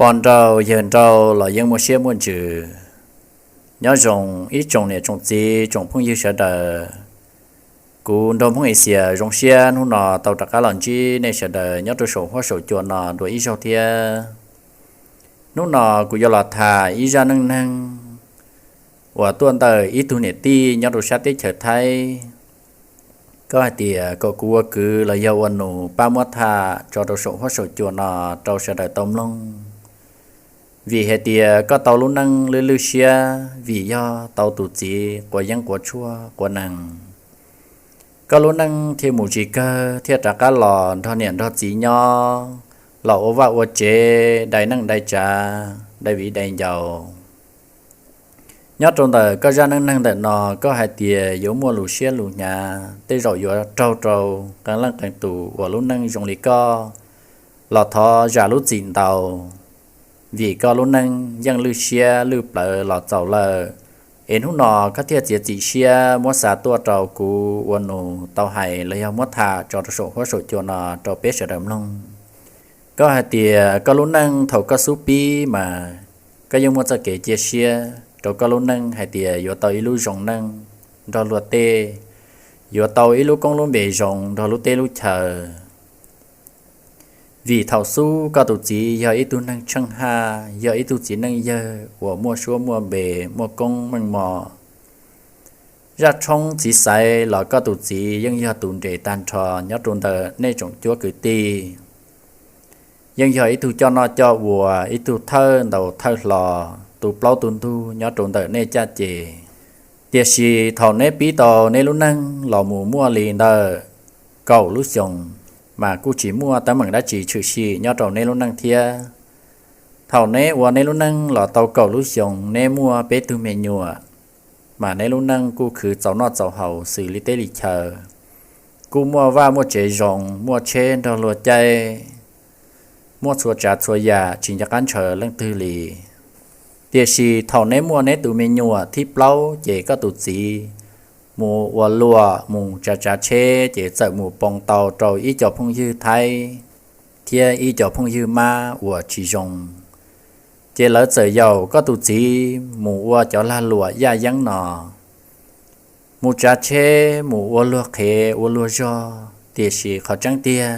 Poj nrauj yawg nrauj los yeej muaj siab muaj ntsws. Nyob zoo ib tsoom niam tsoom txiv tsoom phooj ywg sawv daws. Kuv nraug Hmoob Axias zoo siab hnub no tau rov qab los ntsib nej sawv daws nyob rau saum huab saum cua no dua ib zaug thiab. Hnub no kuv yuav los tham ib zaj neej neeg uas tuaj ntawm ib tug niam tij nyob rau sab teb chaws Thaib. Koj hais tias kom kuv ua kwv los yog ua nus pab muab tham tso rau saum huab saum cua no rau sawv daws tau mloog. Vim hais tias koj tau lub neej lwj lwj siab vim yog tau tus txiv quav yeeb quav tshuaj quav nees. Koj lub neej thiaj mus tsis kawg thiaj rov qab los nrog niam nrog txiv nyob, los ua vaj ua tsev dai neej dai tsav dai viv dai ncaus. Nyob rau ntawm koj zaj neej neeg ntawm no koj hais tias yuav muaj lus siab lus hnyav tej zaum yuav raug rau qee leej qee tus uas lub neej zoo li koj los thov zam lub txim ntau. Vim koj lub neej yeej lwj siab lwj plawv los txaus lawm, es hnub no koj thiaj txiav txim siab muab xa tuaj rau kuv ua nus tau hais los yog muab tham tso rau saum huab saum cua no rau peb sawv daws mloog. Koj hais tias koj lub neej thaum koj xub pib mas koj yeej muaj txoj kev cia siab rau koj lub neej hais tias yuav tau ib lub zoo neej nrog luag tej, yuav tau ib lub koob lub npe zoo nrog lub teb lub chaw. Vim thaum xub koj tus txiv yog ib tug neeg tsheej haj, yog ib tug txiv neej yawg uas muaj suab muaj npe, muaj koob meej mom. Zaj tshoob txiv xaiv los koj tus txiv yeej yog tus nres tag nrho nyob rau ntawm nej tsoom cuab kwv tij. Yeej yog ib tug coj noj coj ua, ib tug thawj ntaus thawj hlo, tu plaub tu ntug nyob rau ntawm nej caj ces. Tiam sis thaum neb pib tau neb lub neej los mus muaj li ntawm kaum lub xyoos, mas kuj tsis muaj teeb meem dab tsi tshwm sim nyob rau neb lub neej thiab. Thaum neb ua neb lub neej los tau kaum lub xyoos neb muaj peb tug me nyuam, mas neb lub neej kuj khwv txaus noj txaus haus xws li teb li chaw. Kuj muaj vaj muaj tsev zoo, muaj tsheb nrog luag caij, muaj txhua tsav txhua yam tsis nco qab ntshaw leej twg li. Tiam sis thaum neb muaj neb tus me nyuam thib plaub ces koj tus txiv mus ua luam mus tsav tsav tsheb ces txawm mus poob tau rau ib co phooj ywg Thaib thiab ib co phooj ywg Mab uas tsis zoo. Ces lawv txawm yaum koj tus txiv mus ua cov lag luam yaj yeeb no, mus tsav tsheb mus ua luag qhev ua luag zog, tiam sis qhov tseeb tiag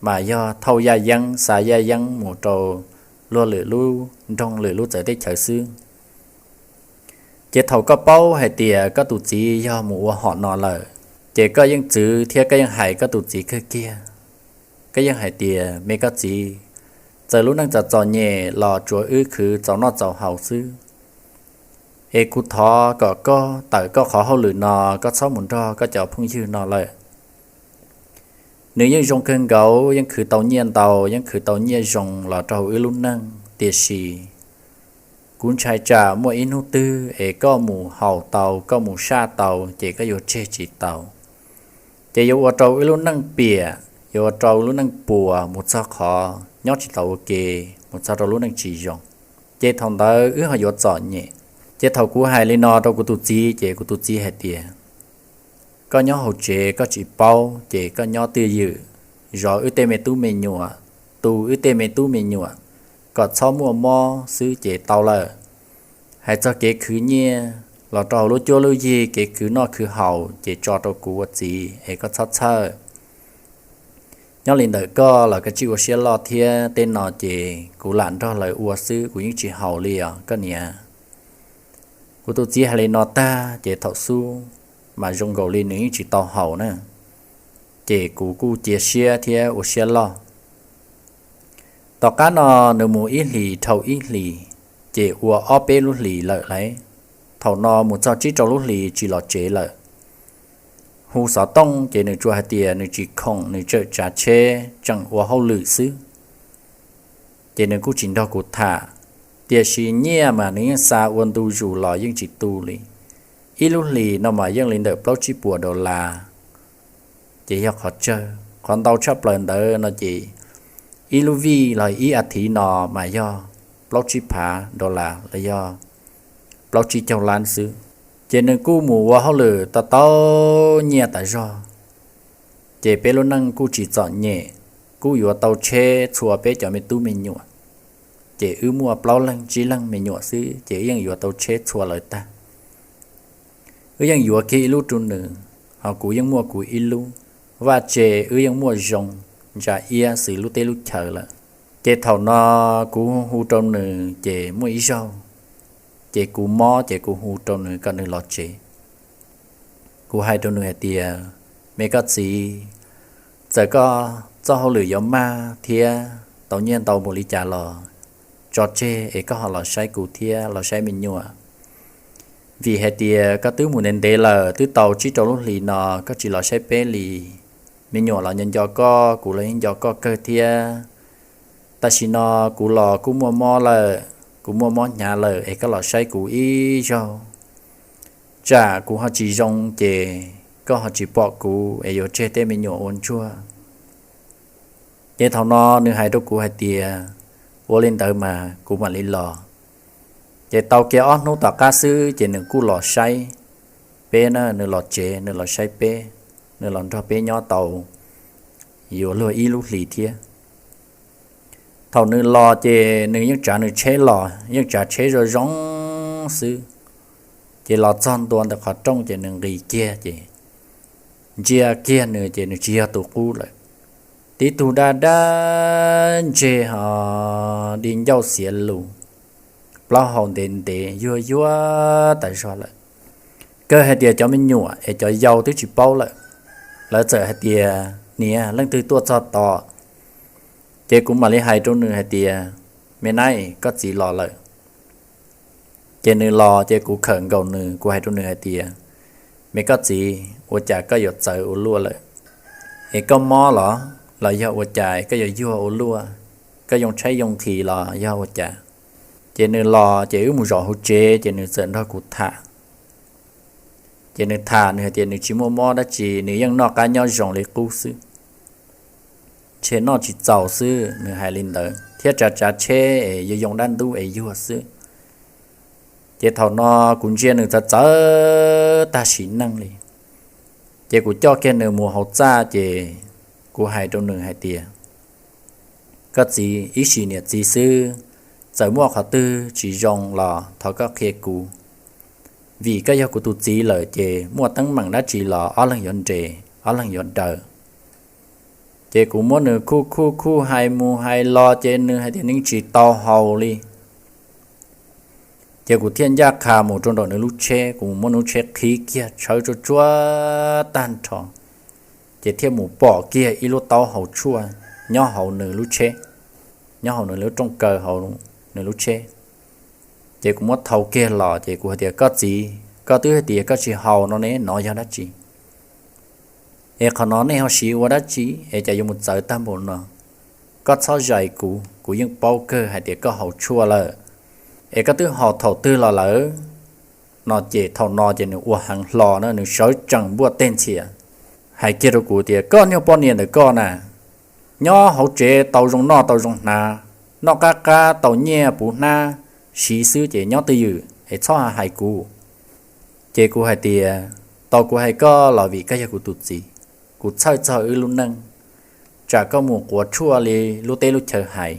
mas yog thauj yaj yeeb xa yaj yeeb mus rau luag lwm lub nroog lwm lub txawv teb chaws xwb. Ces thaum koj paub hais tias koj tus txiv yog mus ua hom no lawm, ces koj yeej txwv thiab koj yeej hais koj tus txiv kawg kiag. Koj yeej hais tias, me koj txiv, txawm lub neej txom txom nyem los tsuav wb khwv txaus noj txaus haus xwb, es kuv thov kom koj tawm koj qhov hauj lwm no, koj txhob mus nrog koj cov phooj ywg no lawm. Nws yeej zoo kawg nkaus, yeej khwv tau nyiaj ntau, yeej khwv tau nyiaj zoo los rau wb lub neej, tiam sis kuv ntshai tsam muaj ib hnub twg es koj mus haus tau, koj mus saj tau ces koj yuav tseg tsis tau. Ces yuav ua rau wb lub neej piam, yuav ua rau lub neej puas mus txog qhov nyob tsis tau ua ke, mus txog rau lub neej tsis zoo, ces thaum ntawd wb ho yuav txom nyem. Ces thaum kuv hais li no rau kuv tus txiv ces kuv tus txiv hais tias, koj nyob hauv tsev koj tsis paub ces koj nyob twj ywm, zov wb tej me tub me nyuam, tu wb tej me tub me nyuam kom txhob muaj mob xwb ces tau lawm. Hais txog kev khwv nyiaj los rau hauv lub cuab lub yig, kev khwv noj khwv haus ces tso rau kuv ua txiv es koj txhob txhawj. Nyob li ntawm koj los koj tsij ua siab loj thiab, tej no ces kuv lam nrog lawv ua xwb, kuv yeej tsis haus li os koj niam. Kuv tus txiv hais li no tag ces thaum xub mas zoo nkaus li nws yeej tsis tau haus na, ces kuv kuj cia siab thiab ua siab loj. Tom qab no nws mus ib hlis dhau ib hlis, ces ua ob peb lub hlis lawm lauj. Thaum no mus txog tsib rau lub hlis tsis los tsev lawm. Hu xov tooj ces nws tsuas hais tias nws tsis khoom, nws tseem tsav tsheb tseem ua hauj lwm xwb, ces nws kuj tsis nrog kuv tham. Tiam sis nyiaj mas nws yeej xa ua ntu zus los yeej tsis tu li. Ib lub hlis no mas yeej li ntawm plaub tsib puas dollar, ces yog qhov tsawg. Qhov ntau tshaj plaws ntawd no ces ib lub vij los ib as thiv no mas yog plaub tsib phav dollar los yog plaub tsib caug lab xwb. Ces nws kuj mus ua hauj lwm tau tau nyiaj tas zog, ces peb lub neej kuj tsis txom nyem, kuj yuav tau tsheb txhua peb cov me tub me nyuam. ces wb muaj plaub leeg tsib leeg me nyuam xwb ces wb yeej yuav tau tsheb txhua lawv tag. Wb yeej yuav kiag ib lub rau nws, ho kuv yeej muaj kuv ib lub. Vaj tse wb yeej muaj zoo ntsa iab xws lub teb lub chaw lawm. Ces thaum no kuv hu rau nws ces muaj ib zaug, ces kuv mob ces kuv hu rau nws kom nws los tsev. Kuv hais rau nws hais tias, me koj txiv, txawm koj txoj hauj lwm yuav maj thiab tau nyiaj ntau npaum li cas los tso tseg es koj ho los saib kuv thiab los saib me nyuam. Vim hais tias koj twb mus ntev ntev lawm, twb tau tsib rau lub hlis no koj tsis los saib peb li. Me nyuam los nco nco koj, kuv los yeej nco koj kawg thiab. Tam sim no kuv los kuj muaj mob lawm, kuv muaj mob hnyav lawm es koj los saib kuv ib zaug, tsam kuv ho tsis zoo ces koj ho tsis pom kuv es yuav tseg tej me nyuam ua ntsuag. Ces thaum no nws hais rau kuv hais tias, ua li ntawd mas kuv mam li los. Ces tau kiag ob hnub tom qab xwb ces nws kuj los saib peb na, nws los tsev nws los saib peb, nws los nrog peb nyob tau yuav luag ib lub hlis thiab. Thaum nws los ces nws yeej tsav nws tsheb los, yeej tsav tsheb zoo zoo xwb. Ces los txog ntua ntawm qhov rooj ces nws nqis kiag ces ntsia kiag nws ces nws tsis yog tus qub lawm. Tib tug daj daj ntseg ho di ncauj xiav lus, plaub hau ntev ntev yuag yuag tas zog lawm. Kawg hais tias cov me nyuam es cov yau twb tsis paub lawm, lawv txawm hais tias, niam, leej twg tuaj txog tod? Ces kuv mam li hais rau nws hais tias, me nab, koj txiv los lawm. Ces nws los ces kuv khawm nkaus nws, kuv hais rau nws hais tias, me koj txiv, ua cas koj yuav txawv ua luaj lawm? Es koj mob los, los yog ua cas koj yuav yuag ua luaj? Koj yoo tshaib yoo nqhis los yog ua cas? Ces nws los ces wb mus zaum hauv tsev ces nws txawm nrog kuv tham. Ces nws tham nws hais tias nws tsis muaj mob dab tsi, nws yeej noj qab nyob zoo li qub xwb, ntshe noj tsis txaus xwb, nws hais li ntawd thiab tsav tsav tsheb es yoo yoo dab ntub es yuag xwb. Ces thaum no kuv ntsia nws txawv txawv tag sim neej li. Ces kuv coj kiag nws mus hauv txaj ces kuv hais rau nws hais tias, koj txiv, ib sim niam txiv xwb, txawm muaj qhov twg tsis zoo los thov koj qhia kuv, vim koj yog kuv tus txiv lawm ces muaj teeb meem dab tsi los ob leeg yuav nres ob leeg yuav daws. Ces kuv muab nws khuj khuj khuj hais mus hais los ces nws hais tias nws tsis tau haus li. Ces kuv thiaj ncaj qha mus rau nraum nws lub tsheb, kuv mus muab nws lub tsheb qhib kiag tshawb tsuag tsuag tag nrho, ces thiaj mus pom kiag ib lub taub hau tshuaj nyob hauv nws lub tsheb, nyob hauv nws lub rooj kaw hauv nws lub tsheb. Ces kuv muab thau kiag los ces kuv hais tias, koj txiv, koj twb hais tias koj tsis haus no ne, nov yog dab tsi? Es qhov no nej ho siv ua dab tsi es cas yuav mus txawv tag npaum no? Koj txhob zais kuv, kuv yeej paub kawg hais tias koj haus tshuaj lawm. Es koj twb haus thaum twg los lawm? No ces thaum no ces nws ua heev hlo na, nws sawv tsees npuaj teg ntxhias, hais kiag rau kuv tias, koj niag poj niam ntawm koj na, nyob hauv tsev tau zoo noj tau zoo hnav, noj qab qab tau nyiaj puv hnab siv xwb ces nyob twj ywm es txhob hais kuv. Ces kuv hais tias, tau kuv hais koj los vim koj yog kuv tus txiv, kuv txhawj txog wb lub neej, tsam koj mus quav tshuaj li lub teb lub chaw hais,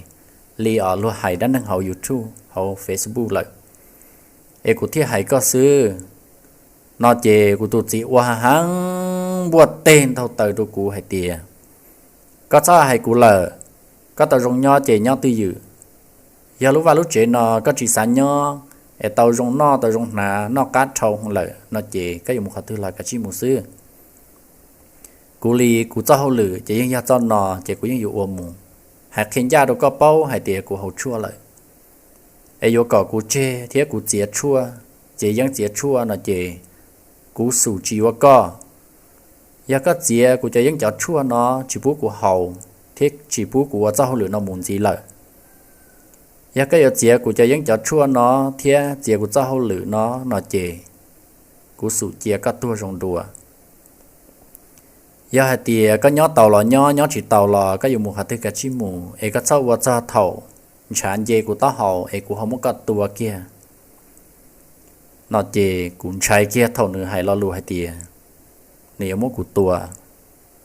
li os luag hais dab neeg hauv YouTube hauv Facebook lawm, es kuv thiaj hais koj xwb. No ces kuv tus txiv ua heev heev npuaj teg ntaug taw rau kuv hais tias, koj txhob hais kuv lawm, koj tau zoo nyob ces nyob twj ywm. Yog lub vaj lub tsev no koj tsis xav nyob, es tau zoo noj tau zoo hnav noj qab dhau lawm no ces koj yuav mus qhov twg los kav tsij mus xwb. Kuv li kuv txoj hauj lwm ces yeej yog txoj no ces kuv yeej yuav ua mus. Hais qhia ncaj rau koj paub hais tias kuv haus tshuaj lawm, es yuav kom kuv tseg thiab kuv txiav tshuaj, txiav yeeb txiav tshuaj no ces kuv xum tsis yuav koj. Yog koj txiav kuv cov yeeb cov tshuaj no tsis pub kuv haus thiab tsis pub kuv ua txoj hauj lwm no mus ntxiv lawm, yog koj yuav txiav kuv cov yeeb cov tshuaj no thiab txiav kuv txoj hauj lwm no no ces kuv xum cia koj tuag zoo dua. Yog hais tias koj nyob tau los nyob, nyob tsis tau los koj yuav mus qhov twg kav tsij mus, es koj txhob ua txog thaum ntshav nce kuv taub hau es kuv ho muab koj tua kiag. No ces kuv ntshai kiag thaum nws hais lo lus hais tias nws yuav muab kuv tua,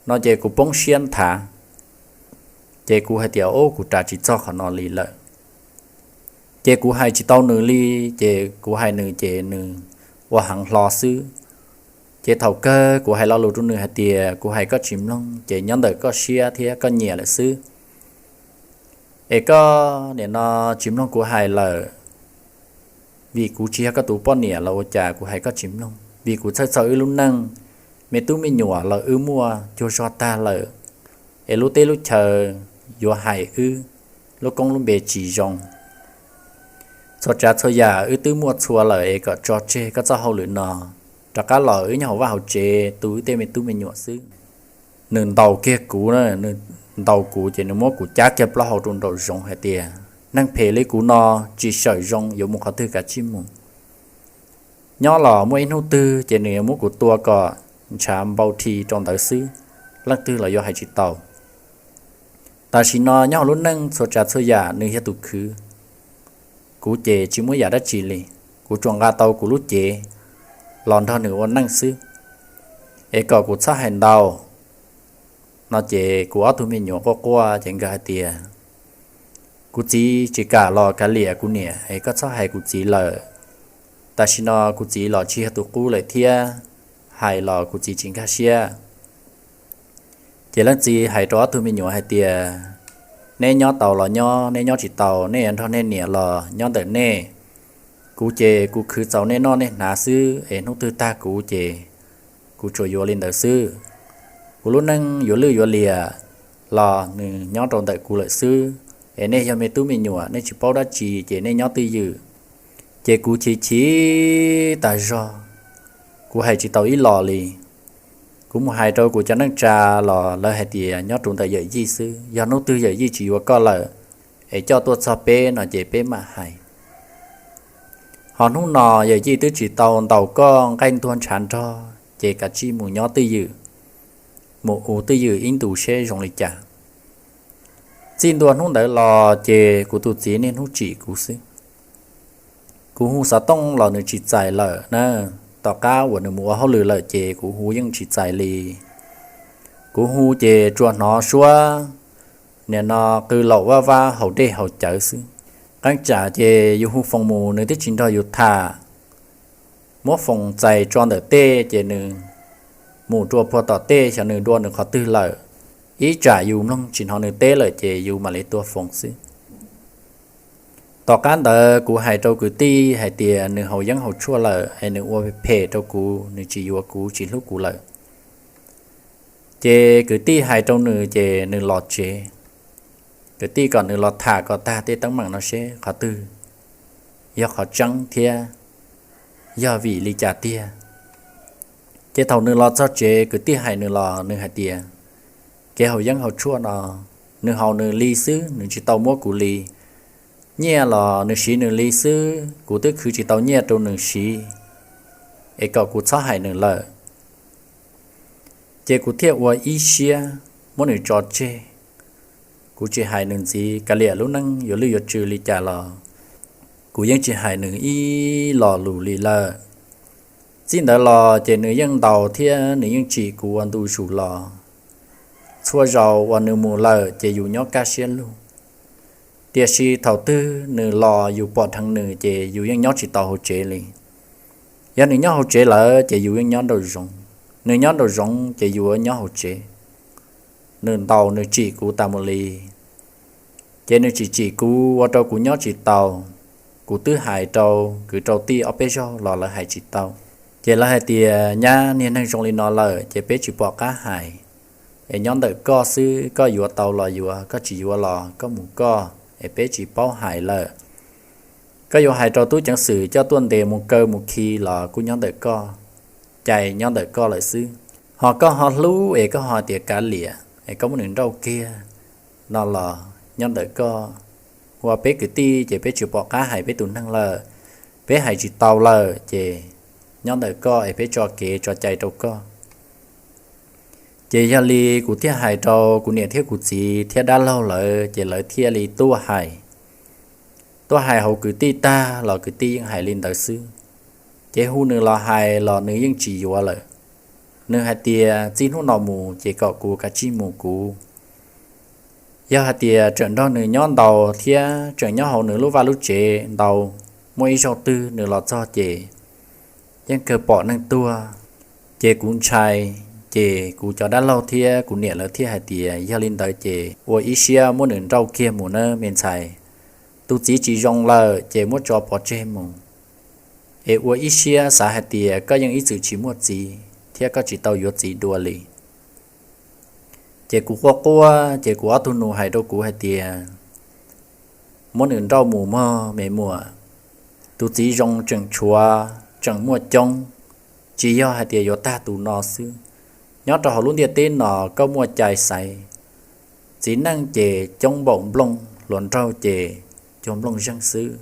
no ces kuv poob siab nthav. Ces kuv hais tias, ub, kuv ras tsis txog qhov no li lawm. Ces kuv hais tsis tau nws li, ces kuv hais nws ces nws ua heev hlo xwb. Ces thaum kawg kuv hais lo lus rau nws hais tias kuv hais koj tsis mloog ces nyob ntawm koj siab thiab koj nyiam lawm xwb. Es koj nim no tsis mloog kuv hais lawm, vim kuv tsis yog koj tus poj niam los ua cas kuv hais koj tsis mloog? Vim kuv txhawj txog wb lub neej, me tub me nyuam los wb muaj cuag zog tag lawm, es lub teb lub chaw yuav hais wb lub koob lub npe tsis zoo. Txhua tsav txhua yam wb twb muaj txhua lawm es kom tso tseg koj txoj hauj lwm no, rov qab los wb nyob hauv vaj hauv tsev tu wb tej me tub me nyuam xwb. Nws ntaus kiag kuv, nws ntaus kuv ces nws muab kuv cab kiag plaub hau rau nraum zoov hais tias neeg phem li kuv no tsis sawm zoo yuav mus qhov twg kav tsij mus. Nyob los muaj ib hnub twg ces nws yuav muab kuv tua kom ntshav npau rhi rau ntawd xwb, leej twg los yuav hais tsis tau. Tam sim no nyob hauv lub neej txhua tsav txhua yam nws yog tus khwv, kuv ces tsis muaj yam dab tsi li. Kuv tsuas nqa tau kuv lub cev los nrog nws ua neej xwb, es kom kuv txhob hais ntau. No ces kuv ob tug me nyuam quaj quaj ces nkawd hais tias kuv txiv tsis kam los kav liam kuv niam es koj txhob hais kuv txiv lawm. Tam sim no kuv txiv los tsis yog tus qub lawm thiab, hais los kuv txiv tsis nkag siab. Ces leej txiv hais rau ob tug me nyuam hais tias neb nyob tau los nyob, neb nyob tsis tau nej yuav nrog nej niam los nyob ntawm nej. Kuv ces kuv khwv txaus nej noj nej hnav xwb es hnub twg tag kuv ces kuv tsuas yuav li ntawd xwb. Kuv lub neej yuav lwj yuav liam los nws nyob rau ntawm kuv lawm xwb, es nej yog me tub me nyuam nej tsis paub dab tsi ces nej nyob twj ywm. Ces kuv chim chim tas zog, kuv hais tsis tau ib los li. Kuv mus hais rau kuv cov neej tsa los lawv hais tias nyob rau ntawm yawm yij xwb, yog hnub twg yawm yij tsis yuav koj lawm es coj tuaj txog peb no ces peb mam hais. Ho hnub no yawm yij twb tsis tau ntaus koj nqaij ntuag ntshav nrog ces kav tsij mus nyob twj ywm, mus ua twj ywm ib ntus seb zoo li cas. Txij ntua hnub ntawd los ces kuv tus txiv niaj hnub tsim kuv xwb. Kuv hu xov tooj los nws tsis txais lawm na. Tom qab uas nws mus ua hauj lwm lawm ces kuv hu yeej tsis txais li. Kuv hu ces tsuas hnov suab nim no qw laum vaj vab haus dej haus cawv xwb. Qee tsam ces yus hu foos mus nws twb tsis nrog yus tham. Muab foos txais tso ntawm tej ces nws mus rua puag tom tej, xyov nws dua nws qhov twg lawm. Ib tsam yus mloog tsis hnov nws teb lawm ces yus mam li tua foos xwb. Tom qab ntawd kuv hais rau kwv tij hais tias nws haus yeeb haus tshuaj lawm es nws ua phem rau kuv, nws tsis yuav kuv tsis hlub kuv lawm. Ces kwv tij hais rau nws ces nws los tsev. Kwv tij kom nws los tham kom tag tej teeb meem no seb qhov twg yog qhov tseeb thiab yog vim li cas tiag. Ces thaum nws los txog tsev kwv tij hais nws los nws hais tias kev haus yeeb haus tshuaj no nws haus nws li xwb, nws tsis tau muab kuv li. Nyiaj los nws siv nws li xwb, kuv twb khwv tsis tau nyiaj rau nws siv, es kom kuv txhob hais nws lawm. Ces kuv thiaj ua ib siab muab nws tso tseg. Kuv tsis hais nws ntxiv, kav liam lub neej yuav lwj yuav tsw li cas los kuv yeej tsis hais nws ib lo lus li lawm. Txij ntawd los ces nws yeej ntaus thiab nws yeej tsim kuv ua ntu zus los. Txhua zaus uas nws mus lawm ces yus nyob kaj siab lug. Tiam sis thaum twg nws los yus pom dheev nws ces yus yeej nyob tsis tau hauv tsev li. Yog nws nyob hauv tsev lawm ces yus yeej nyob nraum zoov, nws nyob nraum zoov ces yus nyob hauv tsev. Nws ntaus nws tsim kuv tas mus li. Ces nws tsim tsim kuv ua rau kuv nyob tsis tau. Kuv twb hais rau kwv rau tij ob peb zaug los lawv hais tsis tau. Ces lawv hais tias nyab, niag neeg zoo li no lawm ces peb tsis pom qab hais, es nyob ntawm koj xwb, koj yuav tau los yuav, koj tsis yuav los koj mus koj, es peb tsis paub hais lawm. Koj yuav hais rau tub ceev xwm coj tuaj ntes mus kaw mus khi los kuj nyob ntawm koj, cai nyob ntawm koj lawm xwb. Ho koj ho hlub es koj ho tias kav liam es koj muab nws nrauj kiag no los nyob ntawm koj. Ua peb kwv tij ces peb tsis pom qab hais peb tus neeg lawm, peb hais tsis tau lawm ces nyob ntawm koj es peb tso kev tso cai rau koj. Ces yog li kuv thiaj hais rau kuv niam thiab kuv txiv thiab dab laug lawv ces lawv thiaj li tuaj hais. Tuaj hais hauv kwv tij tag los kwv tij yeej hais li ntawd xwb. Ces hu nws los hais los nws yeej tsis yuav lawm. Nws hais tias txij hnub no mus ces kom kuv kav tsij mus kuv. Yog hais tias tseem nrog nws nyob ntau thiab tseem nyob hauv nws lub vaj lub tsev ntau, muaj ib zaug twg nws los txog ces yeej kawg pom neeg tuag. Ces kuv ntshai, ces kuv cov dab laug thiab kuv niam lawv thiaj hais tias yog li ntawd ces ua ib siab muab nws nrauj kiag mus nawb me ntxhais. Tus txiv tsis zoo lawm ces muab tso pov tseg mus, es ua ib siab xav hais tias koj yeej ib txwm tsis muaj txiv thiab koj tsis tau yuav txiv dua li. Ces kuv quaj quaj ces kuv ob tug nus hais rau kuv hais tias muab nws nrauj mus mog me muam. Tus txiv zoo tseem tshuav tseem muaj coob, tsis yog hais tias yuav tag tus no xwb. Nyob rau hauv lub ntiaj teb no koj muaj cai xaiv, txiv neej ces coob npaum nplooj, hluas nraug ces cuag nplooj zeeg xwb.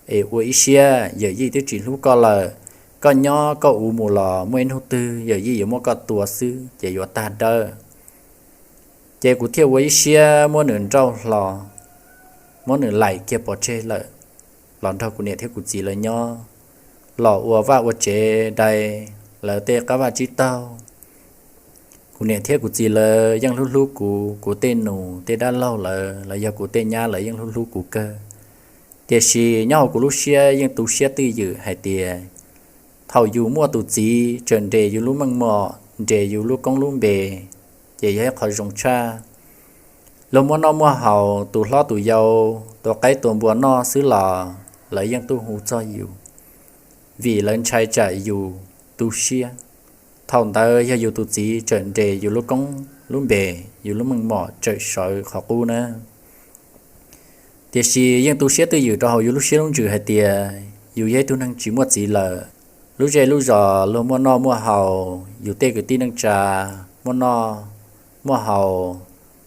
Es ua ib siab, yawm yij twb tsis hlub koj lawm, koj nyob koj ua mus los muaj ib hnub twg yawm yij yuav muab koj tua xwb ces yuav tag dawb. Ces kuv thiaj ua ib siab muab nws nrauj hlo, muab nws laim kiag pov tseg lawm, los nrog kuv niam thiab kuv txiv lawv nyob, los ua vaj ua tsev dai lawv tej qab vaj tsib taug. Kuv niam thiab kuv txiv lawv yeej hlub hlub kuv, kuv tej nus tej dab laug lawv los yog kuv tej nyab lawv yeej hlub hlub kuv kawg. Tiam sis nyob hauv kuv lub siab yeej tu siab twj ywm hais tias thaum yus muaj tus txiv tseem nres yus lub meej mom, nres yus lub koob lub npe, ces yog ib qho zoo tshaj. Luag muaj noj muaj haus, tus hlob tus yau tua qaib tua npua noj xwb los lawv yeej tuaj hu txog yus, vim lawv ntshai tsam yus tu siab. Thaum ntawd yog yus tus txiv tseem nres yus lub koob lub npe, yus lub meej mom tseem sawv qhov qub na. Tiam sis yeej tu siab twj ywm rau hauv yus lub siab lub ntsws hais tias yus yog ib tug neeg tsis muaj txiv lawm. Lub zej lub zos luag muaj noj muaj haus, yus tej kwv tij neej tsa muaj noj muaj haus,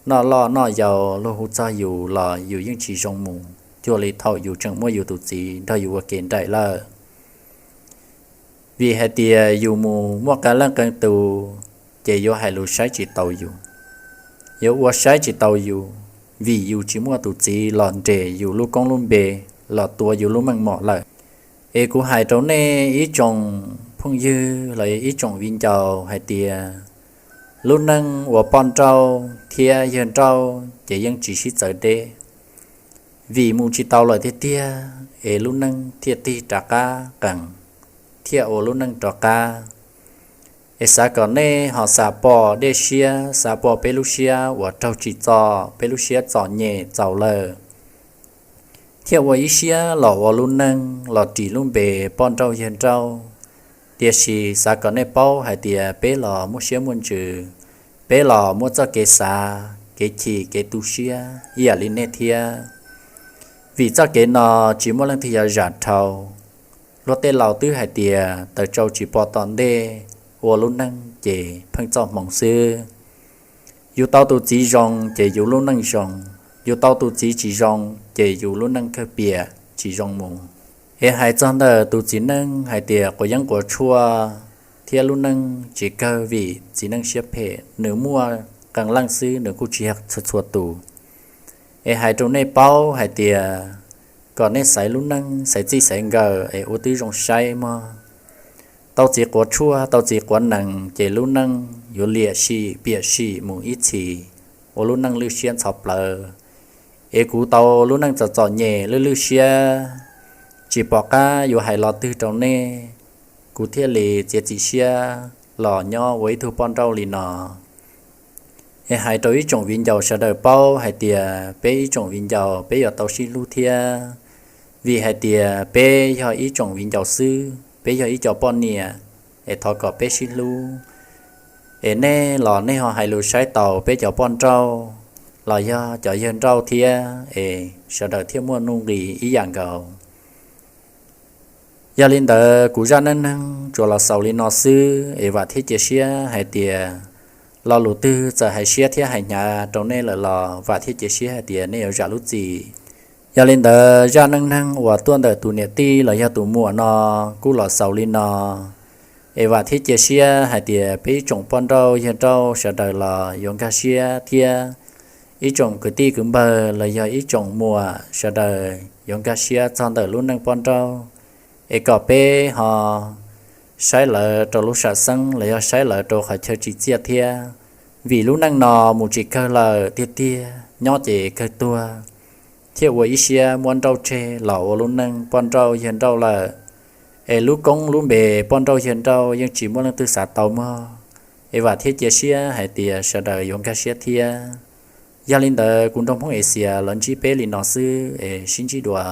noj loj noj yau, luag hu txog yus los yus yeej tsis zoo mus cuag li thaum yus tseem muaj yus tus txiv nrog yus ua ke nraim lawm. Vim hais tias yus mus muaj qee leej qee tus, ces yuav hais lus saib tsis taus yus, yuav ua saib tsis taus yus, vim yus tsis muaj tus txiv los nres yus lub koob lub npe, los tua yus lub meej mom lawm. Es kuv hais rau nej ib tsoom phooj ywg los ib tsoom viv ncaus hais tias lub neej uas poj nrauj thiab yawg nrauj ces yeej tsis sib txawv deb. Vim mus tsis tau lawm tiag tiag es lub neej thiaj tig rov qab qees, thiaj ua lub neej rov qab. Es xav kom nej ho xav pom dej siab, xav pom peb lub siab uas raug tsim txom, peb lub siab txom nyem txaus lawm, thiaj ua ib siab los ua lub neej los ris lub npe poj nrauj yawg nrauj. Tiam sis xav kom nej paub hais tias peb los muaj siab muaj ntsws, peb los muaj txoj kev xav, kev chim, kev tu siab ib yam li nej thiab. Vim txoj kev no tsis muaj leej twg yuav zam dhau. Luag tej laus twb hais tias taws tsau tsis pom tom ntej, ua lub neej ces pheej txoj hmoov xwb. Yus tau tus txiv zoo ces yus lub neej zoo, yus tau tus txiv tsis zoo ces yus lub neej kawg piam tsis zoo mus. Es hais txog ntawm tus txiv neej hais tias quav yeeb quav tshuaj thiab lub neej tsis kawg vim txiv neej siab phem, nws muaj qee leej xwb, nws kuj tsis yog txhua txhua tus. Es hais rau nej paub hais tias kom nej xaiv lub neej xaiv txij xaiv nkawm es ua tib zoo saib mog. Tau txiv quav tshuaj tau txiv quav nees ces lub neej yuav liam sim piam sim mus ib txhis, ua lub neej lwj siab ntxhov plawv. Es kuv tau lub neej txom txom nyem lwj lwj siab, tsis pom qab yuav hais lo twg rau nej, kuv thiaj li txiav txim siab los nyob ua ib tug poj nrauj li no. Es hais rau ib tsoom viv ncaus sawv daws paub hais tias peb ib tsoom viv ncaus peb yuav tau sib hlub thiab, vim hais tias peb yog ib tsoom viv ncaus xwb, peb yog ib co poj niam, es thov kom peb sib hlub. Es nej los nej ho hais lus saib taus peb cov poj nrauj los yog cov yawg nrauj thiab, es sawv daws thiaj muaj nuj nqis ib yam nkaus. Yog li ntawd kuv zaj neej neeg tsuas los xaus li no xwb, es vam thiab cia siab hais tias lo lus twg txawm hais siab thiab hais hnyav rau nej lawm los vam thiab cia siab hais tias nej yuav zam lub txim. Yog li ntawd zaj neej neeg uas tuaj ntawm tus niam tij los yog tus muam no kuj los xaus li no. Es vam thiab cia siab hais tias peb ib tsoom poj nrauj yawg nrauj sawv daws los yuav nkag siab thiab, ib tsoom kwv tij kwv npawg los yog ib tsoom muam sawv daws yuav nkag siab txog ntawm lub neej poj nrauj, es kom peb ho saib lawv rau lub sam xeeb los yog saib lawv rau qhov chaw tsim txiaj thiab, vim lub neej no mus tsis kawg lawm tiag tiag. nyob ces kawg tuag, thiaj ua ib siab muab nrauj tseg los ua lub neej poj nrauj yawg nrauj lawm. Es lub koob lub npe poj nrauj yawg nrauj yeej tsis muaj leej twg xav tau mog. Es vam thiab cia siab hais tias sawv daws yuav nkag siab thiab. Yog li ntawd kuv nrog Hmoob Axias los ntsib peb li no xwb es sib ntsib dua.